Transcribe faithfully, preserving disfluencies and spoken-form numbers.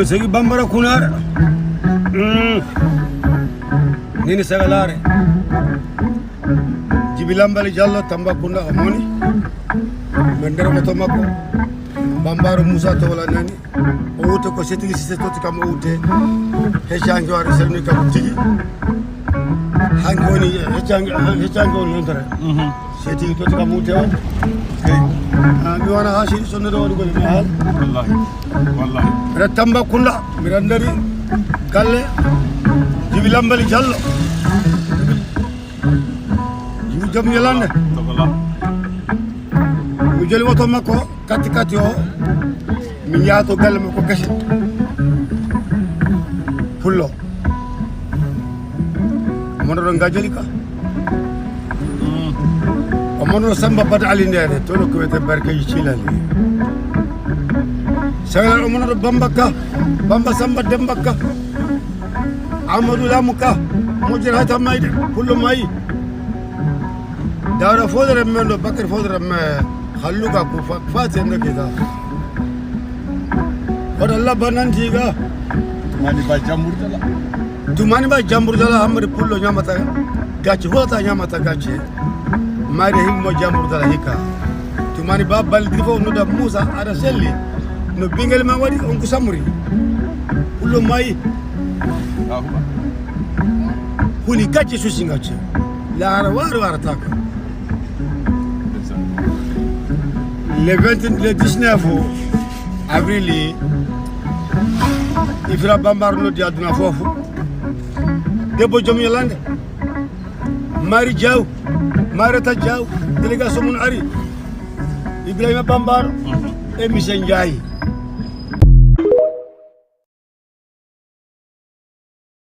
Segi Bambara Kunaare. Mm. Nini Sagalaare. Jibi Lambali Jallo Tambacounda o moni. Men nder moto makko. Bambaro Moussa Towla nani. O wutte ko setigi sise totti kam o wutte. Heccange wari selmi kam tigi. Hanko woni heccange, heccange woni yontere. Mhm. Setigi totti kam wutte o. Ah, mi wona ha sidi sonno do woni gole mi haal. Wallahi. Wallahi. Mbiɗa Tambacounda, mbiɗa ndari galle Jibi Lambali Jallo. Jibi joom yolande. Togola. Mi joli woto makko, katti katti o. Mi yaato galle makko gese. Pullo. Omo ɗo Ngajali ka. Mm. Omo ɗo Samba Bata Ali Ndene, to ɗo ko wiyete Barkeji Cilali. Sewla omo ɗo Bamba ka, Bamba Samba Demba ka. Amadou Lamou ka, Mojir Hata Mayde, Pullo Mayi. Dawda Fodere men ɗo, Bakar Fodere men, Halluga ko fa-, fa sen ɗo kita. Oɗo labba nanti ga. Mani ba jambur dala. Tumani ba jambur dala, Amadou Pullo ñamata gacce, hulata ñamata gacce. Mari himmo jambur dala hikka. Tumani ba baldi fof no da Moussa ada selli. No bingel ma waɗi on ko samuri. Pullo mayi. Huni gacce susi gacce. Laara wara wara taka. Le vingt, le dix-neuf avril, Ifra Bambara noddi aduna fof. Debbo joom yolande. Mari Diaw, Mareta Diaw, délégation mun ari. Ibrahima Bambara, mhm, e Michel Ndiaye.